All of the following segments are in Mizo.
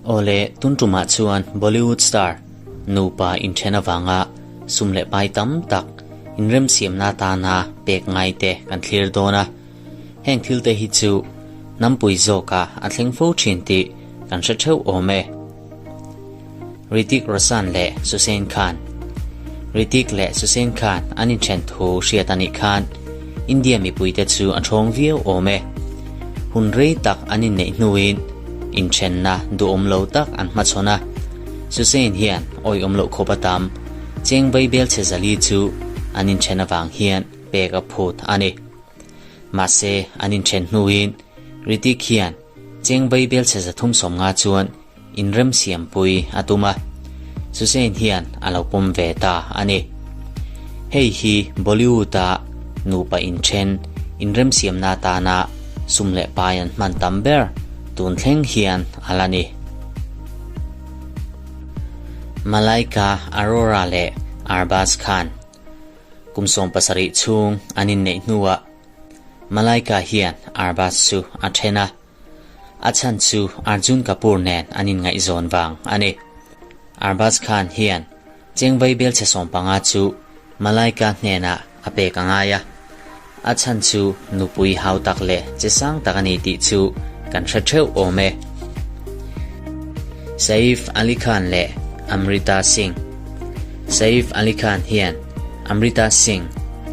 Awle, tun tumah chuan Bollywood star nupa inthen avanga sum leh pai tam tak inremsiamna atana pek ngai te kan thlir dawn a. Heng thil te hi chu hnampui zawka a thleng fo thin tih kan hre theuh awm e. Hrithik Roshan leh Sussain Khan Hrithik leh Sussain Khan an inthen thu hriat a nih khan India mipuite chu a thawng viau awm e. Hun rei tak an inneih hnuin inthenna duhawm lo tak an hmachhawn a. Sussain hian awihawm loh khawp a tam cheng vaibel chhe zali chu an inthen avang hian pek a phut a ni. Mahse an inthen hnuin Hrithik hian cheng vaibel chhe 350 chuan inremsiampui a tum a, Susain hian a lo pawm ve ta a ni. Hei hi Bollywood-a nupa inthen inremsiamna atana sum leh pai an hman tam ber tun thleng hian a la ni. Malaika Arora leh Arbaaz Khan kum 70 chhung an inneih hnuah Malaika hian Arbaaz chu a then a. A chhan chu Arjun Kapoor nen an inngaihzawn vang a ni. Arbaaz Khan hian chengvei belchhe 15 chu Malaika hnenah a pek a ngai a. A chhan chu nupui hau tak leh che sang tak a ni tih chu kan hre theuh awm e. Saif Ali Khan leh Amrita Singh Saif Ali Khan hian Amrita Singh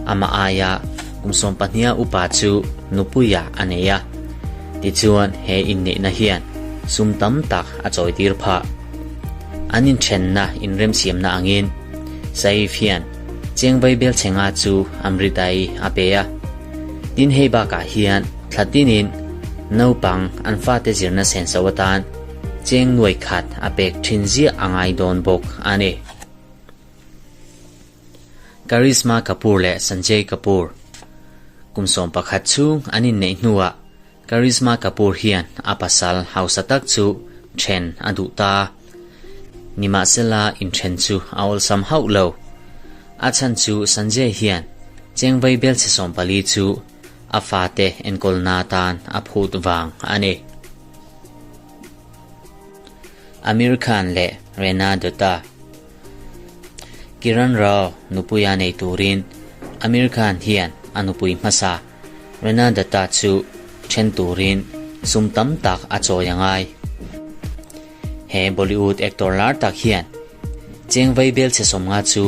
amah aia kum 12 upa chu nupuiah a nei a. Tichuan he inneihna hian sum tam tak a chawitir phah. An inthenna inremsiamna angin Saif hian chengvei belchhenga chu Amrita-i a pe a. Tin hei bakah hian thla tinin naupang an fate zirna senso atan cheng nuai khat a pek thin ziah a ngai dawn bawk a ni. Karisma Kapoor leh Sanjay Kapoor kum 11 chhung an inneih hnuah Karisma Kapoor hian a pasal hausa tak chu then a duh ta. Nimahsela inthen chu a awlsam hauh lo. A chhan chu Sanjay hian chengvei belchhe 14 chu a fate enkawlna atan a phut vang a ni. Amir Khan leh Rena Dutta Kiran Rao nupuia nei turin Amir Khan hian a nupui hmasa Rena Dutta chu then turin sum tam tak a chawi a ngai. He Bollywood actor lar tak hian chengvei belchhe 50 chu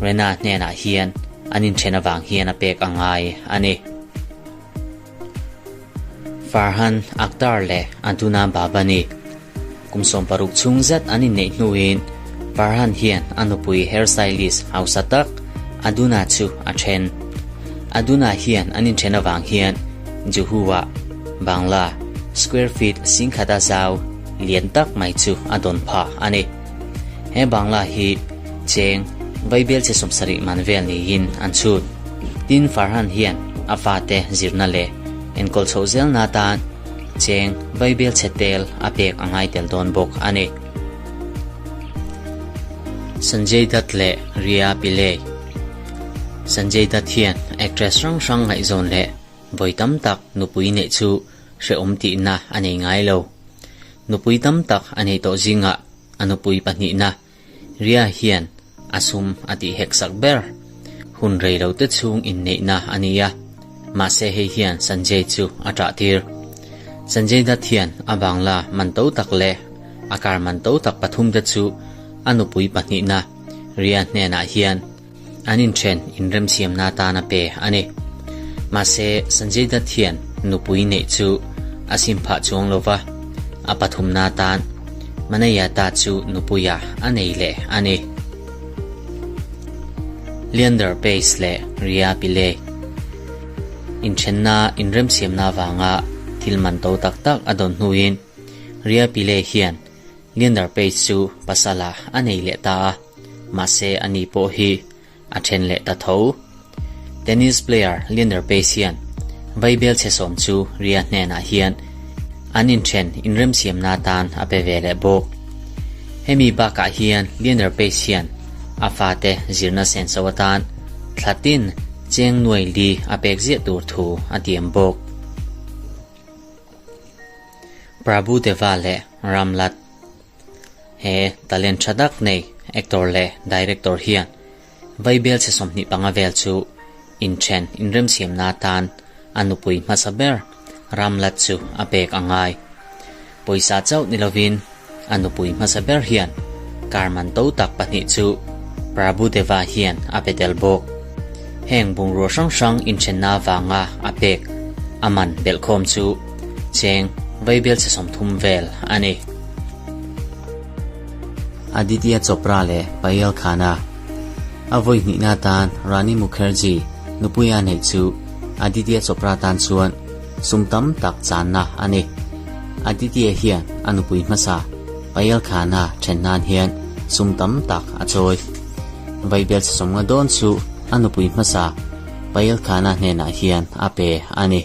Rena hnenah hian an inthen avang hian a pek a ngai a ni. Farhan Akhtar leh Aduna Bhavani kum 60 chhung zet an inneih hnuin Farhan hian a nupui hairstylist hausa tak Aduna chu a then. Aduna hian an inthen avang hian Juhu-ah Bangla square feet 10,000 zau lian tak mai chu a dawn phah a ni. He Bangla hi cheng vaibelchhe 70 man vel niin an chhut. Tin Farhan hian a fate zirna leh enkawl chhoh zelna atan cheng vaibelchhe tel a pek a ngai tel dawn bawk a ni. Sanjay Dutt leh Riya Pillai Sanjay Dutt hian actress hrang hrang ngaihzawn leh vawi tam tak nupui neih chu hrehawm tihna a nei ngai lo. Nupui tam tak a nei tawh zingah a nupui pahnihna Riya hian a sum a tih hek sak ber. Hun rei lo te chhung inneihna a ni a, mahse hei hian Sanjay chu a ṭah tir. Sanjay Dutt hian a bangla man to tak leh a car man to tak pathum te chu a nupui pahnihna Riya hnenah hian an inthen inremsiamna atan a pe a ni. Mahse Sanjay Dutt hian nupui neih chu a sim phah chuang lo va, a pathumna atan Manayata chu nupuia a nei leh a ni. Leander Paes leh Riya Pillai inthenna inremsiamna avanga thil man to tak tak a dawn hnuin Riya Pillai hian Leander Paes chu pasala a nei leh ta a, mahse ani pawh hi a then leh ta tho. Tennis player Leander Paes hian vaibel chhe 10 chu Riya hnenah hian an inthen inremsiamna atan a pe ve leh bawk. Hemi bakah hian Leander Paes hian a fate zirna senso atan thlatin cheng nuai li a pek ziah tur thu a tiam bawk. Prabhu Deva leh Ramlat. He talent tha tak nei actor leh director hian Vaibel chhe 25 vel chu inthen inremsiamna atan a nupui hmasa ber Ramlat chu a pek a ngai. Pawisa chauh ni lovin a nupui hmasa ber hian car man to tak pahnih chu Prabhu Deva hian a pe tel bawk. Heng bungrua hrang hrang inthenna avanga a pek a man belhkhawm chu cheng Vaibel chhe 30 vel a ni. Aditya Chopra leh Payal Khanna a vawi hnihna atan Rani Mukherjee nupuia neih chu Aditya Chopra tan chuan sum tam tak channa a ni. Aditya hian a nupui hmasa Payal Khanna then nan hian sum tam tak a chawi. Vaibel chhe sawmnga dawn chu a nupui hmasa Payal Khanna hnenah hian a pe a ni.